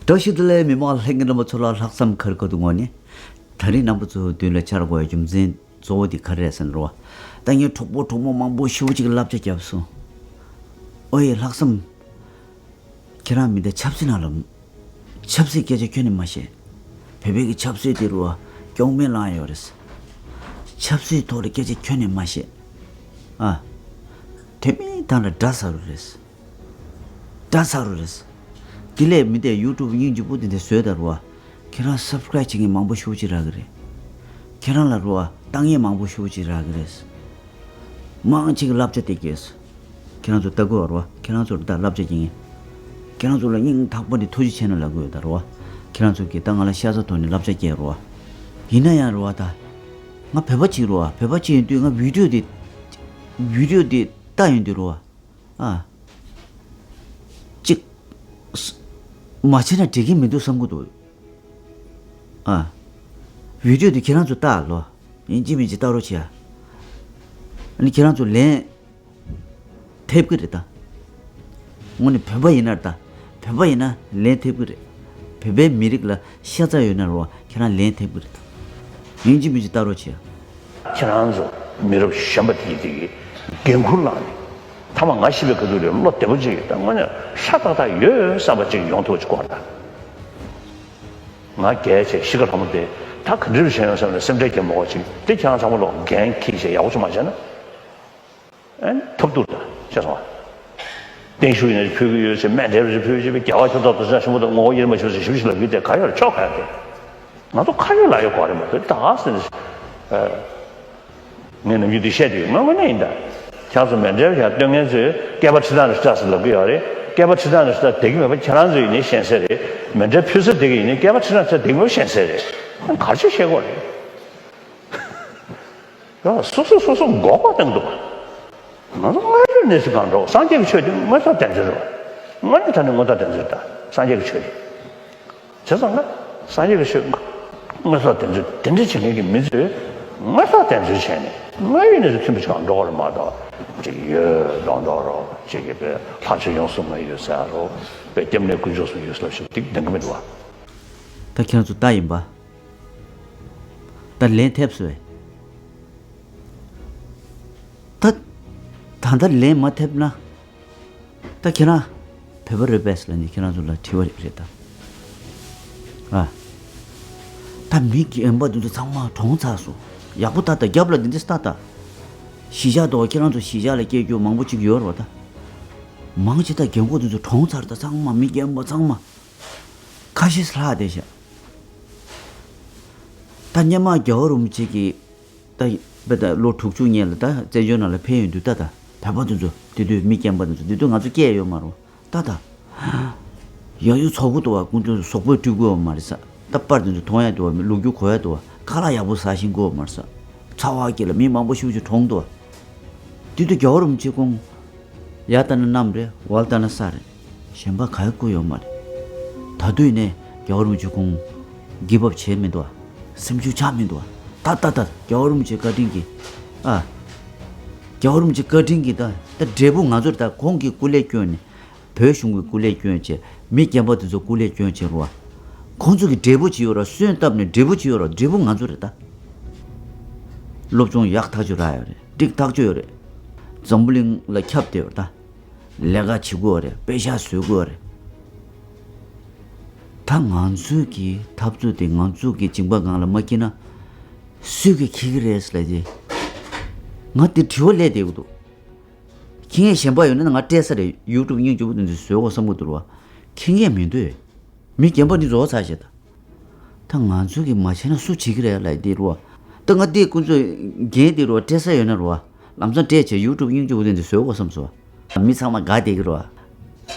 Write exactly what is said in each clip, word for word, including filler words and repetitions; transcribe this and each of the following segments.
བཀྲ་ཤིས་བདེ་ལེགས། མི་མང་ལྷན་རྒྱས་རྣམ་པ་ཚོ་ལ་ལྷག་བསམ་དཀར་དཀར་དུ་ངོ་ནས། ད་རིང་རྣམ་པ་ཚོའི་མདུན་ལ་བཅར་དགོས་པའི་རྒྱུ་མཚན་གཙོ་བོ་དེ་ག་རེ་རེད་ཟེར་ན་རོ། ད་ངའི་གྲོགས་པོ་གྲོགས་མོ་མང་པོ་ཞེ་པོ་ཅིག་གིས་བསླབ་བྱ་བརྒྱབ་སོང་། ཨོ་ཡེ་ལྷག་བསམ། ཁྱེད་རང་མི་འདི་ཆབ་སྲིད་ནང་ལ། ཆབ་སྲིད་སྐད་ཆ་ཁྱོན་ནས་མ་བཤད། བོད་པའི་གི་ཆབ་སྲིད་དེ་རུ་བ་སྐྱོང་མེད་ལངས་ཡོད་རེད། ཆབ་སྲིད་ཐོག་ལ་སྐད་ཆ་ཁྱོན་ནས་མ་བཤད། ཨ། དེ་མིན་ཐང་ལ་དགྲ་ཟ་རུ་རེད། དགྲ་ཟ་རུ་རེད། དེ་ལས་མི་དེ་ཡུ་ཊུབ་སྙིང་རྗེ་པོ་དེ་འདྲ་བཟོས་ད་རུ་བ། ཁྱེད་རང་སབ་སི་ཀ་རེབ་བྱེད་མཁན་མང་པོ་ཞེ་པོ་ཅིག་རག་གི་རེད། ཁྱེད་རང་ལ་རུ་བ་ལྟ་མཁན་མང་པོ་ཞེ་པོ་ཅིག་རག་གི་རེད། མང་ཆེ་གི་བསླབ་བྱ་དེ་གས། ཁྱེད་རང་ཚོ་ལྟ་དགོས་རོ། ཁྱེད་རང་ཚོར་ད་བསླབ་བྱ་སྐྱེ་ངེས། ཁྱེད་རང་ཚོ་ལ་སྙིང་ཐག་པ་ནས་ཐུགས་རྗེ་ཆེ་ན་ལབ་དགོས་ཡོད་ད་རོ། ཁྱེད་རང་ཚོ་གིས་ད་ང་ལ་ཤ་ཚ་ཐོག་ནས་བསླབ་བྱ་སྐྱེ་རོ། ཡིན་ན་ཡང་རོ་ད། ང་བོད་པ་གཅིག་རོ། བོད་པ་གཅིག་ཡིན་དུས་ང་བི་ཌིའོ་དེ། བི་ཌིའོ་དེ་ལྟ་ཡོང་དུས་རོ། ཨ། གཅིག་མ་བྱས་ན་འགྲིག་གི་མི་འདུག་བསམ་གི་འདུག་ཨ། བི་ཌིའོ་དེ་ཁྱེད་རང་ཚོ་ལྟ་ལོ། ཡིན་གཅིག་མིན་གཅིག་ལྟ་རོགས་བྱེད་ཨ། ཨ་ནི་ཁྱེད་རང་ཚོ་ལན། ཐེབས་ཀྱི་རེད་ད། དངོས་གནས་བོད་པ་ཡིན་ན་ད། བོད་པ་ཡིན་ན་ལན་ཐེབས་ཀྱི་རེད། བོད་པའི་མི་རིགས་ལ་ཤ་ཚ་ཡོད་ན་རོ་ཁྱེད་རང་ལན་ཐེབས་ཀྱི་རེད་ད། ཡིན་གཅིག་མིན་གཅིག་ལྟ་རོགས་བྱེད། ཁྱེད་རང་ཚོ་མི་རབས་གཞོན་པ་དེ་གི་དེ་གི་འགན་ཁུར་བླངས་ནས། ཐ་མ་ང་ཤི་བའི་ཁ་ཐུག་ལ་བློ་བདེ་པོ་ཅིག་ད་དངོས་གནས་ཧྲ་ཏག་ཏག་ཡོད་བསམ་པ་ཅིག་ཡོང་ཐུབ་ཅིག་དགོས་ད། ང་རྒྱལ་ཆེ་ཤི་ཁ་ལྷ་མོ་དེ་ད་ག་འདྲ་བྱས་ཡོང་བསམ་ནས་སེམས་ཁྲལ་གྱི་མོ་ཅིག་དེ་ཁྱེད་རང་ཚང་མ་ལོ་འགན་འཁྱེར་བྱས་ཡག་པོ་ཅིག་མ་བྱས་ན། ཨན་ཐོབ་ཐུབ་ད་ཤེས་སོང་ཨ། བརྟན་བཞུགས་ཡིན་ན་ཕུལ་གི་ཡོད་ཞེས་མཎྜལ་རེ་ཕུལ་ཞེས་པའི་རྒྱལ་བ་ཁྱོད་ཚོ་དུ་ཆ་ཆེན་པོ་དང་ངོ་བོ་དབྱེར་མ་ཕྱེ་ཞེས་ཞིབ་ཞིབ་ལབ་རྒྱུ་དེ་ག་ཡོད་ཆོག་ག་ཡོད་དེ། ང་ཚོ་ཁ་ཡོད་ལག་ཡོད་གོ་རེད་མ་གཏོགས་ད་ཟེར་ནས། ངས་ནམ་རྒྱུན་དེ་བཤད་དུས་ང་དངོས་གནས་ཡིན་ད། ཁྱེད་ཚོ་མཎྜལ་ཡར་སྟོན་མཁན་ཚོས་བསྐལ་པ་ཁྲི་ཐག་ནས་ཁྲི་ཐག་ཟེར་ལབ་གི་ཡོད་རེད། བསྐལ་པ་ཁྲི་ཐག་ནས་ཁྲི་ཐག་བསྡད་ཀྱི་མེད་པ་ཁྱེད་རང་ཚོ་ཡིན་ནའི་ཤེས་གསལ་རེད། མཎྜལ་ཕུལ་ས་བསྡད་ཀྱི་ཡིན་ནའི་བསྐལ་པ་ཁྲི་ཐག་ནས་ཁྲི་ཐག་བསྡད་ཀྱི་མེད་པ་ཤེས་གསལ་རེད། ག་རེ་བྱེད་དགོས་རེད། ཡང་སོ་སོ་སོ་སོ་འགོག་པ་བཏང་འདུག་ང་ཚོ་སྔར་ཡོད་གནས་ཚུལ་གང་འགྲོ་སངས་རྒྱས་ཀྱི་ཆོས་དེ་མངོན་རྟོགས་བསྟན་བཅོས་རེད། དངོས་གནས་ད་ནི་མངོན་རྟོགས་བསྟན་བཅོས་ད་སངས་རྒྱས་ཀྱི་ཆོས་རེད། བྱས་ཙང་ང་སངས་རྒྱས་ཀྱི་ཆོས་མངོན་རྟོགས་བསྟན་བཅོས་དེ་འདྲ་བྱེད་མཁན་གྱི་མི་ཚོས་མངོན་རྟོགས་བསྟན་བཅོས་བྱས་ནས་སྔར་ཡོད་གནས་ཚུལ་མཐུན་པ་ཞིག་གང་འགྲོ་བ་རེད་མ་གཏོགས་ཅིག་ཡོད་མདོག་མདོག་རོ་ཅིག་གི་པའི་ལྷ་ཆོས་ཡོངས་སུ་མ་ཡོད་ཟེར་རོ་པའི་སྐྱབས་གནས་དཀོན་མཆོག་གསུམ་ཡོད་ཟེར་ལབ་ཞིག་འགྲིག་འགྲིག་གི་མི་འདུག་བ། ད་ཁྱེད་རང་ཚོ་ལྟ་ཡིན་པ། ད་ལན་ཐེབས་སོང་། ད་ད་ལྟ་ལན་མ་ཐེབས་ན། ད་ཁྱེད་རང་བོད་པ་རེད་པས་ལབ་ནས་ཁྱེད་རང་ཚོ་ལ་དྲི་བ་རེད་ད། ཨ། ད་མི་རྒན་པ་འདི་ཚོ་ཚང་མ་གྲོངས་ཚར་སོང་། ཡག་པོ་ལྟ་ད་རྒྱབ་ལ་འདི་འདྲ་ལྟ་ད། གཞིས་ཆགས་དོ་ཁྱེད་རང་ཚོ་གཞིས་ཆགས་ལ་སྐྱེས་རྒྱུ་མང་པོ་ཅིག་ཡོད་རེད་བ་ད། མང་ཆེ་ད་རྒན་གོག་འདི་ཚོ་གྲོངས་ཚར་ད་ཚང་མ་མི་རྒན་པ་ཚང་མ། ཁ་ཤས་ལྷག་བསྡད་ཤག་ད་སྔོན་མ་རྒྱལ་བ་རིན་པོ་ཆེ་གིས་ད་དཔེ་ད་ལོ་དྲུག་ཅུ་སྔོན་ལ་ད་བཙན་བྱོལ་ནང་ལ་ཕེབས་ཡོང་དུས་ད་ད་བོད་པ་དེ་ཚོ་དེ་དུས་མི་རྒན་པ་དེ་ཚོ་དེ་དུས་ང་ཚོ་སྐྱེས་ཡོད་མ་རེད་ད་ད། ཡ་ཡུ་ཚོགས་པོ་འདུག་བ་ཀུན་ཚོད་གཟུགས་པོ་སྤྲུལ་དགོས་བ་མ་རེད་ས། ད་པར་དེ་ཚོ་མཐོང་ཡ་འདུག་བ་ལོ་རྒྱུས་གོ་ཡ་འདུག་བ་ཁ་ལག་ཡག་པོ་ཟ་ཤེས་དགོས་བ་མ་རེད་ས། ཚ་བ་སྐྱེས་ལ་མི་མང་པོ་ཞེ་པོ་ཅིག་གྲོངས་འདུག་བ། དེ་དུས་རྒྱལ་བ་རིན་པོ་ཆེ་ཁོང་། ཡར་ལྟ་ན་གནམ་རེད། འོག་ལ་ལྟ་ན་ས་རེད། གཞན་པ་ག་ཡེ་བཀོད་ཡོད་མ་རེད། ད་དུས་ནས་རྒྱལ་བ་རིན་པོ་ཆེ་ཁོང་། གིབ་ཨབ་བྱས་མི་འདུག་བ། སེམས་ཤུགས་ཆག་མི་འདུག་བ། ད་ད་ད་རྒྱལ་བ་རིན་པོ་ཆེ་བཀའ་དྲིན་གྱིས། ཨ། རྒྱལ་བ་རིན་པོ་ཆེ་བཀའ་དྲིན་གྱིས་ད་ད་འབྲས་བུ་ང་ཚོར་ད་ཁོང་གིས་སྐུ་ལས་བསྐྱོན་ནས། བོད་གཞུང་གིས་སྐུ་ལས་བསྐྱོན་བྱས་མི་རྒན་པ་དེ་ཚོ་སྐུ་ལས་བསྐྱོན་བྱས་རོ། ཁོང་ཚོ་གི་འབྲས་བུ་ཅི་ཡོད་ར་སོན་བཏབ་ནས་འབྲས་བུ་ཅི་ཡོད་ར་འབྲས་བུ་ང་ཚོ་རེད་ད། སློབ་སྦྱོང་ཡག་ཐག་ཆོད་རག་ཡོད་རེད་འགྲིག་ཐག་ཆོད་ཡོད་རེད། འཛམ་བུ་གླིང་ལ་ཁྱབ་བསྡད་ཡོད་རེད་ད། ལས་ཀ་བྱེད་དགོས་རེད་པེ་ཤག་བཟོ་དགོས་རེད། ད་ང་ཚོའི་གི་འཐབ་རྩོད་དེ་ང་ཚོའི་གི་མཇིང་པ་སྒང་ལ་མ་འཁྱེར་ན། སུས་གི་འཁྱེར་གི་རེད་ཟེར་ལབ་དེ། ང་དེ་དྲི་བ་སླེབས་བསྡད་ཀྱི་འདུག་ཁྱི་ངན་གཞན་པ་ཡོད་ན་ང་སྤྲད་ས་རེད། ཡུ་ཊུབ་སྙིང་རྗེ་པོ་དེ་ཚོས་བཟོས་གོ་བསམ་གི་འདུག་ར་བ། ཁྱི་ངན་མི་འདུག་མི་རྒན་པ་འདི་རྫོགས་ཚར་ཞེས་ད། ད་ང་ཚོ་གིས་མ་བྱས་ན་སུ་བྱེད་ཀྱི་རེད་ལབ་དེ་རུ་བ། ད་ང་དེ་ཀུན་ཚོ་རྒན་དེ་རུ་བ་སྤྲད་ས་ཡོད་ན་རུ་བ། ལམ་སང་སྤྲད་བྱས་ཡུ་ཊུབ་སྙིང་རྗེ་པོ་དེ་ཚོས་བཟོས་གོ་བསམ་སོང་། མི་ཚང་མ་དགའ་བསྡད་ཀྱི་རུ་བ།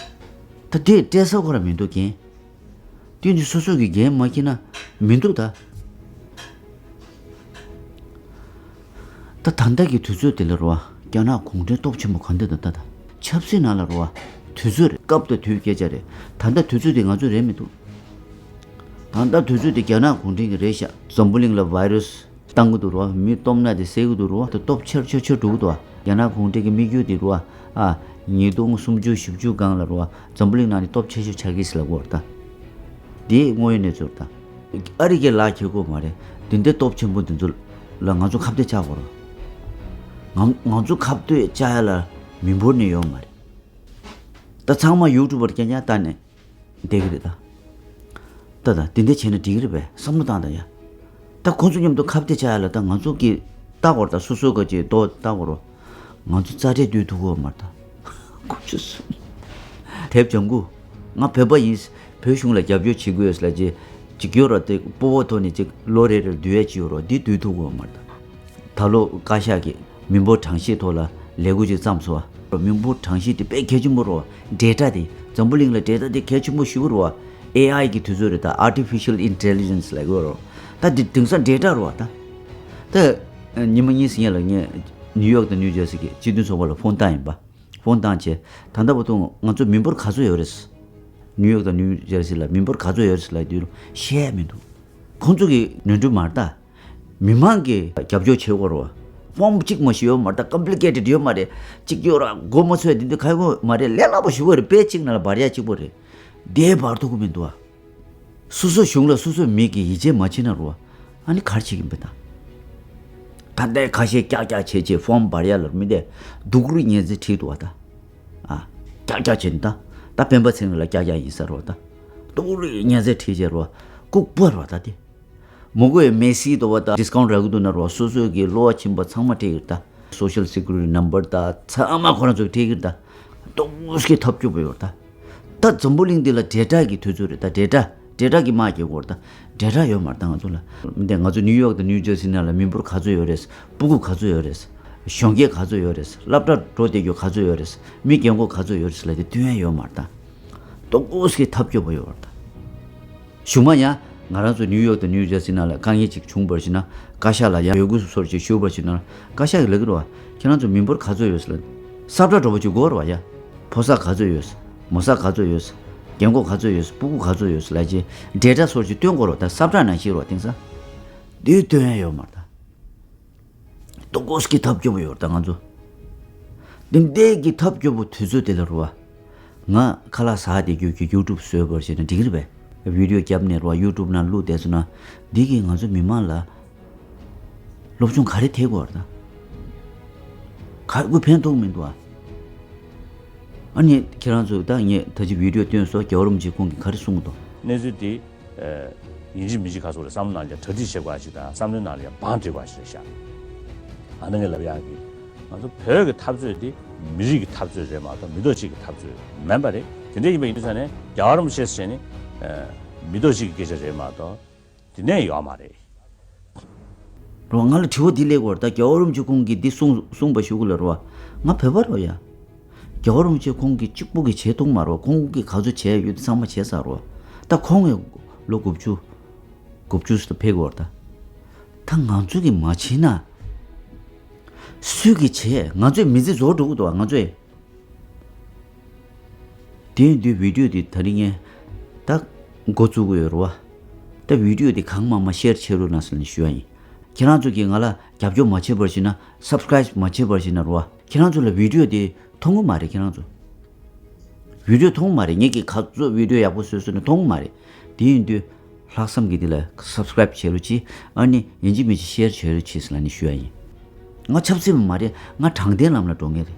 ད་དེ་སྤྲད་ས་ཁོ་ར་མི་འདུག་རྒན། དེ་ནི་སོ་སོ་གི་འགན་མ་འཁྱེར་ན་མི་འདུག་ད། ད་ད་ལྟ་གི་དུས་ཚོད་དེ་ལ་རུ་བ་རྒྱ་ནག་གུང་ཁྲན་སྟོབས་ཆེན་པོ་ག་འདྲ་འདུག་ད་ད་ཆབ་སྲིད་ནང་ལ་རུ་བ་དུས་ཚོད་རེད་སྐབས་དང་དུས་སྐད་ཆ་རེད། ད་ལྟ་དུས་ཚོད་དེ་ང་ཚོ་རེད་མི་འདུག་ད་ལྟ་དུས་ཚོད་དེ་རྒྱ་ནག་གུང་ཁྲན་གི་རེད་ཤག་འཛམ་བུ་གླིང་ལ་བྷའི་རུ་སི་བཏང་གི་འདུག་རུ་བ་མི་སྟོབས་ན་དེ་བསད་གི་འདུག་རུ་བ་ད་སྟོབས་ཆེར་ཆེར་ཆེར་འགྲོ་གི་འདུག་བ། རྒྱ་ནག་གུང་ཁྲན་གི་དམིགས་ཡུལ་དེ་རུ་བ་ཨ་ཉིས་སྟོང་སུམ་ཅུ་བཞི་བཅུ་སྒང་ལ་རུ་བ་འཛམ་བུ་གླིང་ནང་ནས་སྟོབས་ཆེ་ཤོས་ཆགས་ཀྱི་ཟེར་ལབ་ཀྱི་ཡོད་རེད་ད། དེ་དངོས་ཡོད་གནས་ཚུལ་དང་། ཨ་རི་གི་ལག་འཁྱེར་དགོས་མ་རེད། དེ་འདྲའི་སྟོབས་ཆེན་པོ་དེ་ཚོ་ལ་ང་ཚོ་ཁ་གཏད་བཅག་དགོས་རེད། ང་ང་ཚོ་ཁ་གཏད་བཅག་ཡ་ལ་མི་འབོར་ནས་ཡོད་མ་རེད། ད་ཚང་མ་ཡུ་ཊུབ་པར་རྐྱང་རྐྱང་བལྟས་ནས་བསྡད་ཀྱི་རེད་ད། ད་ད་དེ་འདྲ་བྱས་ན་འགྲིག་གི་རེད་པས། བསམ་བློ་བཏང་དང་ཡ། ད་ཁོང་ཚོ་མཉམ་དུ་ཁ་གཏད་བཅག་ཡ་ལ་ད་ང་ཚོ་གིས་ལྟ་དགོས་རེད་ད། སོ་སོ་ག་ཅིག་ལྟོ་ལྟ་དགོས་རེད། ང་ཚོ་རྩ་འགྲན་སྡོད་ཐུབ་ཀྱི་ཡོད་མ་རེད་ད། ཁོ་ཚོས་དེབ་ལྗང་གུ། ང་བོད་པ་ཡིན། བོད་གཞུང་ལ་རྒྱབ་སྐྱོར་བྱེད་དགོས་ལ་ཅིག་ཅིག་ཡོད་ར། དེ་སྤོ་བོ་ཐོག་ནས་ཅིག་ལོ་རེ་རེར་བསྡུ་ཡ་ཅིག་ཡོད་ར། འདི་བསྡུ་ཐུབ་ཀྱི་ཡོད་མ་རེད་ད། ད་ལོ་བཀའ་ཤག་གིས་མི་འབོར་གྲངས་བཤེར་ཐོག་ལ་ལས་འགུལ་ཅིག་བརྩམས་སོང་བ། མི་འབོར་གྲངས་བཤེར་དེ་དཔེ་གལ་ཆེན་པོ་རེད་བ། ཌེ་ཊ་དེ། འཛམ་བུ་གླིང་ལ་ཌེ་ཊ་དེ་གལ་ཆེན་པོ་ཞེ་པོ་རེད་བ། ཨེ་ཨའི་གི་དུས་ཚོད་རེད་ད། Artificial Intelligence ལབ་ཀྱི་ཡོད་རེད། ད་དེ་དེང་སང་ཌེ་ཊ་རེད་བ་ད། ད་ཉི་མ་གཉིས་ཟིན་ཡ་ལ་ངས་ནིའུ་ཡོག་དང་ནིའུ་ཇར་སི་གི་སྤྱི་མཐུན་ཚོགས་པ་ལ་ཕོན་བཏང་ཡིན་པ། ཕོན་བཏང་བྱས། ད་ལྟ་བར་དུ་ང་ཚོ་མི་འབོར་ག་ཚོད་ཡོད་རེད། ནིའུ་ཡོག་དང་ནིའུ་ཇར་སི་ལ་མི་འབོར་ག་ཚོད་ཡོད་རེད་ལབ་དུས་བཤད་ཡ་མི་འདུག་ཁོང་ཚོ་གི་ནོར་འཁྲུལ་མ་རེད་ད། མི་མང་གིས་རྒྱབ་སྐྱོར་བྱེད་དགོས་རེད་བ། ཕོམ་གཅིག་མ་ཞིག་ཡོད་མ་རེད་ད། ཀམ་པི་ལི་ཀེ་ཊེཌ་ཡོད་མ་རེད། གཅིག་ཡོད་ར་མགོ་མ་ཚོས་དེ་འདྲ་ག་ཡོད་མ་རེད། ལས་སླ་པོ་ཞིག་རེད། དཔེ་གཅིག་ནང་ལ་འབར་ཡ་གཅིག་པོ་རེད། དེ་འབར་ཐུབ་ཀྱི་མི་འདུག་ཨ། སོ་སོ་གཞུང་ལ་སོ་སོའི་མི་གིས་ཡིད་ཆེས་མ་བྱེད་ན་རོ། ཨ་ནི་ག་རེ་བྱེད་ཀྱི་ཡིན་པ་དང་། ད་ལྟའི་ཁ་ཤས་ཀྱག་ཀྱག་བྱེད་བྱེད་ཕོམ་འབར་ཡ་ལ་མི་དེ་སྡུག་རུས་ཉེན་ཚེ་ཁྲིད་འདུག་བ་ད། ཨ། ཀྱག་ཀྱག་བྱེད་ནི་ད། ད་སྤེན་པ་ཚེ་རིང་ལ་ཀྱག་ཀྱག་ཡིན་ས་རོ་ད། སྡུག་རུས་ཉེན་ཚེ་ཁྲིད་བྱེད་རོ། ལྐུགས་པ་རོ་ད་དེ། མོ་གོ་ཡི་མེ་སི་འདུག་བ་ད། ཌི་སི་ཀའུན་ཊི་རག་གི་འདུག་ན་རོ། སོ་སོའི་གི་གློ་བ་ཆེན་པོ་ཚང་མ་སྤྲད་ཀྱི་རེད་ད། སོ་ཤལ་སི་ཀུ་རི་ཊི་ནམ་བར་ད་ཚང་མ་ཁོ་རང་ཚོས་སྤྲད་ཀྱི་རེད་ད། སྡུག་སྐད་ཐབས་སྐྱོ་པོ་ཡོད་ད། ད་འཛམ་བུ་གླིང་འདི་ལ་ཌེ་ཊ་གི་དུས་ཚོད་རེད་ད། ཌེ་ཊ། ཌེ་ཊ་གི་དམག་རྒྱག་དགོས་རེད་ད། ཌེ་ཊ་ཡོད་མ་རེད་ད་ང་ཚོ་ལ། མི་འདི་ང་ཚོ་ནིའུ་ཡོག་དང་ནིའུ་ཇར་སི་ནང་ལ་མི་འབོར་ག་ཚོད་ཡོད་རེད། སྤུ་གུ་ག་ཚོད་ཡོད་རེད། གཞོན་སྐྱེས་ག་ཚོད་ཡོད་རེད། སློབ་གྲྭ་འགྲོ་བསྡད་རྒྱུ་ག་ཚོད་ཡོད་རེད། མི་རྒན་གོག་ག་ཚོད་ཡོད་རེད་ལབ་དེ་སྟོན་ཡ་ཡོད་མ་རེད་ད། སྡུག་སྐད་ཐབས་སྐྱོ་པོ་ཡོད་རེད་ད། གཞུག་མ་ཡང་ང་རང་ཚོ་ནིའུ་ཡོག་དང་ནིའུ་ཇར་སི་ནང་ལ་དཀའ་ངལ་ཅིག་བྱུང་བར་ཞིག་ན། བཀའ་ཤག་ལ་ཡང་འབོད་སྐུལ་སོགས་ཅིག་ཞུ་བར་ཞིག་ན། བཀའ་ཤག་གིས་ལབ་ཀྱི་རེད་བ། ཁྱེད་རང་ཚོ་མི་འབོར་ག་ཚོད་ཡོད་ཟེར་ལབ། ས་བཀྲ་འགྲོ་བ་ཅིག་དགོས་རེད་བ་ཡ། ཕོ་གསར་ག་ཚོད་ཡོད། མོ་གསར་ག་ཚོད་ཡོད། རྒན་གོག་ག་ཚོད་ཡོད། སྤུ་གུ་ག་ཚོད་ཡོད་ལབ་ཅིག་ཌེ་ཊ་སོགས་ཅིག་སྟོན་དགོས་རེད་བ། ད་ས་བཀྲ་ནང་བཞིན་རེད་བ། དེང་སང་འདི་སྟོན་ཡ་ཡོད་མ་རེད་ད། སྡུག་སྐད་ཐབས་སྐྱོ་པོ་ཡོད་རེད་ད་ང་ཚོ། འདི་འདྲའི་གི་ཐབས་སྐྱོ་པོ་དུས་ཚོད་དེ་ལ་རེད་བ། ང་ཁ་ལག་ཟ་བསྡད་རྒྱུ་གི་ཡུ་ཊུབ་བཟོས་པར་བྱས་ན་འགྲིག་གི་རེད་པས། བི་ཌིའོ་བརྒྱབ་ནས་རེད་བ། ཡུ་ཊུབ་ནང་བླུགས་བསྡད་སོང་ན། འདི་གིས་ང་ཚོ་མི་མང་ལ་སློབ་སྦྱོང་ག་རེ་ཐེབས་དགོས་རེད་ད། ག་རེ་ཕན་ཐོགས་མི་འདུག་ཨ། ཨ་ནི་ཁྱེད་རང་ཚོ་ད་ངས་ད་ཅི་བི་ཌིའོ་བཏོན་སོང་། རྒྱལ་བ་རིན་པོ་ཆེ་ཁོང་གིས་ག་རེ་གསུངས་འདུག་གནས་ཚུལ་འདི། ཡིན་གཅིག་མིན་གཅིག་ག་སོགས་རེད། བསམ་བློ་ནང་ལ་གྲ་སྒྲིག་བྱེད་དགོས་ཞིག་དང་། བསམ་བློའི་ནང་ལ་ཡང་བང་སྒྲིག་དགོས་ཞིག་རེད་ཤག་ཨ་ནི་ངས་ལབ་ཡག་གི། ང་ཚོ་བོད་ཀྱི་འཐབ་རྩོད་འདི་མི་རིགས་ཀྱི་འཐབ་རྩོད་རེད་མ་གཏོགས་མི་ཐོག་གཅིག་གི་འཐབ་རྩོད་མིན་པ་རེད། དེ་འདྲ་ཡིན་པ་ཡིན་དུས་ཙང་ནས་རྒྱལ་བ་རིན་པོ་ཆེ་ཟེར་ནི། མི་ཐོག་གཅིག་གི་སྐད་ཆ་རེད་མ་གཏོགས་དེ་ནས་ཡོད་མ་རེད། རོ། ང་ལ་དྲི་བ་འདི་སླེབས་ཀྱི་ཡོད་རེད་ད། རྒྱལ་བ་རིན་པོ་ཆེ་ཁོང་གིས་འདི་གསུངས་གསུངས་པ་ཞུ་གི་ལ་རོ། ང་བོད་པ་རོ་ཡ། རྒྱལ་བ་རིན་པོ་ཆེ་ཁོང་གིས་གཅིག་པུ་གིས་བྱས་ཐུབ་མ་རེད། ཁོང་གིས་ག་ཚོད་བྱས་ཡོད་དེ་ཚང་མ་བྱས་ཚར་རེད། ད་ཁོང་གིས་ལོ་དགུ་བཅུ། དགུ་བཅུ་ཙམ་ཕེབས་ཀྱི་ཡོད་རེད་ད། ད་ང་ཚོ་གིས་མ་བྱས་ན། སུ་གིས་བྱས། ང་ཚོའི་མི་ཚེ་རྫོགས་འགྲོ་གི་འདུག་ཨ་ང་ཚོའི། དེ་ཡིན་དུས་བི་ཌིའོ་དེ་ད་རིང་ངས་ད་འགོ་བཙུགས་ཀྱི་ཡོད་རེད་བ། ད་བི་ཌིའོ་དེ་གང་མང་མང་ཤེར་བྱེད་རོགས་གནང་ཟེར་ནས་ཞུ་ཡ་ཡིན། ཁྱེད་རང་ཚོ་གིས་ང་ལ་རྒྱབ་སྐྱོར་མ་བྱས་པར་བྱས་ན། སབ་སི་ཀ་རའིབ་མ་བྱས་པར་བྱས་ན་རེད་བ། ཁྱེད་རང་ཚོ་ལ་བི་ཌིའོ་དེ་མཐོང་གི་མ་རེད་ཁྱེད་རང་ཚོ། བི་ཌིའོ་མཐོང་གི་མ་རེད། ངས་ཀྱིས་ག་ཚོད་བི་ཌིའོ་ཡག་པོ་བཟོས་བཟོས་ནས་མཐོང་གི་མ་རེད། དེ་ཡིན་དུས་ལྷག་བསམ་གྱིས་འདི་ལ་སབ་སི་ཀ་རའིབ་བྱེད་རོགས་གྱིས། ཨ་ནི་ཡིན་གཅིག་མིན་གཅིག་ཤེར་བྱེད་རོགས་གྱིས་ཟེར་ལབ་ནས་ཞུ་ཡ་ཡིན། ང་ཆབ་སྲིད་པ་མ་རེད། ང་དྲང་བདེན་ལམ་ལ་འགྲོ་མཁན་རེད།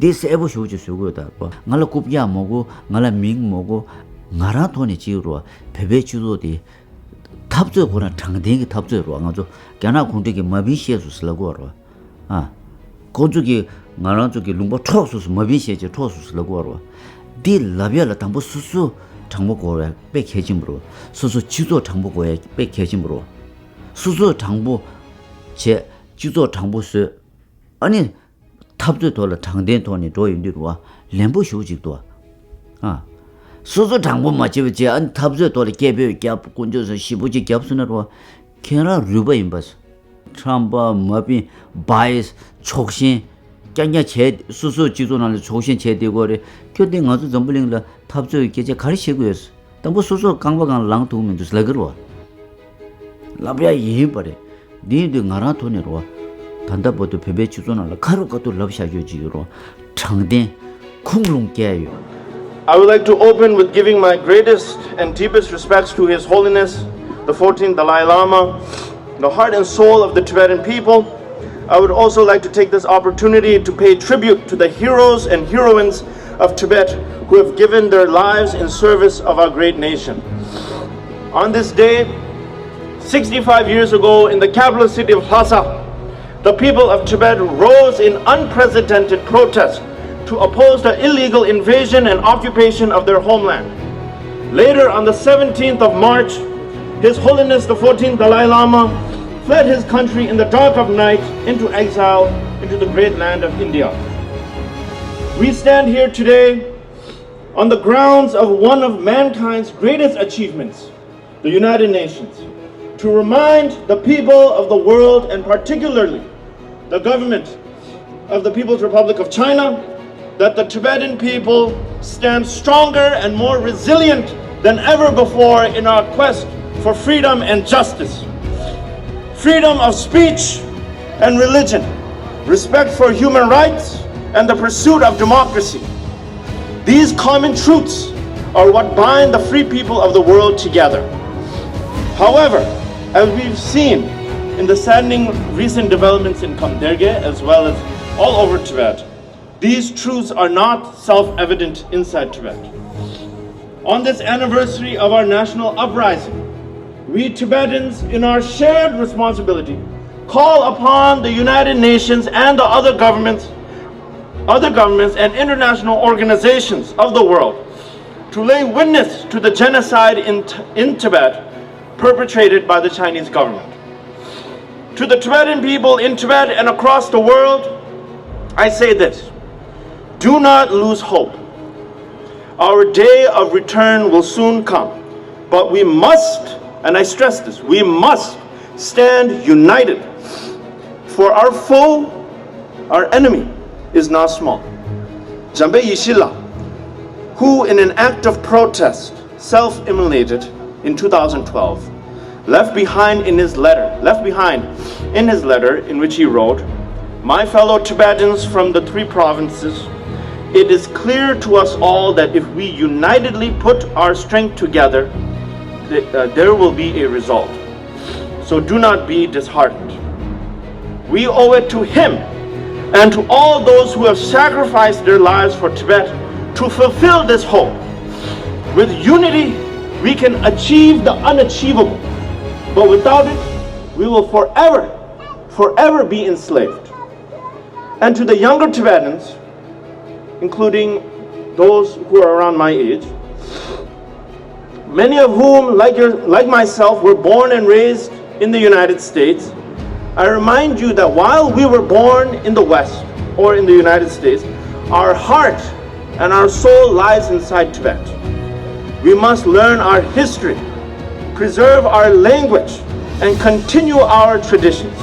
འདི་གསལ་པོ་ཞེ་པོ་ཅིག་བཟོ་དགོས་ད་རོ། ང་ལ་རྐུབ་བཀྱག་མ་དགོས། ང་ལ་མིང་མ་དགོས། ང་རང་ཐོག་ནས་ཅིག་རོ། བོད་པའི་སྤྱི་ཚོགས་འདི་འཐབ་རྩོད་ཁོ་རང་དྲང་བདེན་གྱི་འཐབ་རྩོད་རོ། ང་ཚོ་རྒྱ་ནག་གུང་ཁྲན་གྱིས་མ་བིན་བཤད་སོང་ཟེར་ལབ་དགོས་རོ། ཨ། ཁོ་ཚོ་གིས་ང་རང་ཚོ་གི་ལུང་པ་འཕྲོག་སོང་ཟེར། མ་བིན་བཤད་ཅིག་འཕྲོག་སོང་ཟེར་ལབ་དགོས་རོ། འདི་ལབ་ཡ་ལ་དང་པོ་སོ་སོ་དྲང་པོ་དགོས་ཡ་དཔེ་གལ་ཆེན་པོ་རོ། སོ་སོ་སྤྱི་ཚོགས་དྲང་པོ་དགོས་ཡ་དཔེ་གལ་ཆེན་པོ་རོ། སོ་སོ་དྲང་པོ་བྱས། སྤྱི་ཚོགས་དྲང་པོ་བཟོས། ཨ་ནི། འཐབ་རྩོད་ཐོག་ལ་དྲང་བདེན་ཐོག་ནས་འགྲོ་ཡོང་དུས་རུ་བ་ལན་པོ་ཞེ་པོ་ཅིག་འདུག་ཨ། སོ་སོ་དྲང་པོ་མ་བྱས་པ་བྱས། ཨ་ནི་འཐབ་རྩོད་ཐོག་ལ་སྐད་འབོད་རྒྱབ། དཀོན་མཆོག་གསུམ་ཞེ་པོ་ཅིག་རྒྱབ་སོང་ན་རུ་བ། ཁྱེད་རང་རུས་པ་ཡིན་པ། ཁྲམ་པ། མ་བིན། བྷའི་ཡེས། ཕྱོགས་ཞེན། རྐྱང་རྐྱང་བྱས། སོ་སོའི་སྤྱི་ཚོགས་ནང་ལ་ཕྱོགས་ཞེན་བྱས་བསྡད་དགོས་རེད། ཁྱོད་དེ་ང་ཚོ་འཛམ་བུ་གླིང་ལ་འཐབ་རྩོད་ཀྱི་སྐད་ཆ་ག་རེ་བཤད་དགོས་ཡོད། དང་པོ་སོ་སོ་རྐང་པ་སྒང་ལ་ལངས་ཐུབ་མི་འདུག་ལབ་ཀྱི་རེད་བ། ལབ་ཡ་ཡིན་པ་རེད། འདི་ཡིན་དུས་ང་རང་ཐོག་ནས་རེད་བ། ད་ལྟ་བར་དུ་བོད་པའི་སྤྱི་ཚོགས་ནང་ལ་ཁ་རོག་ཁ་ཐུག་ལབ་བཞག་རྒྱུ་ཅིག་ཡོད་རེད་བ། དྲང་བདེན། ཁུངས་ལུང་བསྐྱལ་ཡོད། I would like to open with giving my greatest and deepest respects to His Holiness, the fourteenth Dalai Lama, the heart and soul of the Tibetan people. I would also like to take this opportunity to pay tribute to the heroes and heroines of Tibet who have given their lives in service of our great nation. On this day, sixty-five years ago, in the capital city of Lhasa, the people of Tibet rose in unprecedented protest to oppose the illegal invasion and occupation of their homeland. Later, on the seventeenth of March, His Holiness the fourteenth Dalai Lama fled his country in the dark of night into exile into the great land of India. We stand here today on the grounds of one of mankind's greatest achievements, the United Nations, to remind the people of the world, and particularly the government of the People's Republic of China, that the Tibetan people stand stronger and more resilient than ever before in our quest for freedom and justice, freedom of speech and religion, respect for human rights, and the pursuit of democracy. These common truths are what bind the free people of the world together. However, as we've seen in the saddening recent developments in Khamderge as well as all over Tibet, these truths are not self evident inside Tibet. On this anniversary of our national uprising, we Tibetans, in our shared responsibility, call upon the United Nations and the other governments, other governments and international organizations of the world to lay witness to the genocide in, in Tibet perpetrated by the Chinese government. To the Tibetan people in Tibet and across the world, I say this: do not lose hope. Our day of return will soon come, but we must, and I stress this, we must stand united, for our foe, our enemy, is not small. Jambe Yishila, who in an act of protest self-immolated in two thousand twelve, left behind in his letter, left behind in his letter in which he wrote, "My fellow Tibetans from the three provinces, it is clear to us all that if we unitedly put our strength together, th- uh, there will be a result. So do not be disheartened." We owe it to him and to all those who have sacrificed their lives for Tibet to fulfill this hope. With unity, we can achieve the unachievable, but without it, we will forever, forever be enslaved. And to the younger Tibetans, including those who are around my age, many of whom, like, your, like myself, were born and raised in the United States, I remind you that while we were born in the West or in the United States, our heart and our soul lies inside Tibet. We must learn our history, preserve our language, and continue our traditions.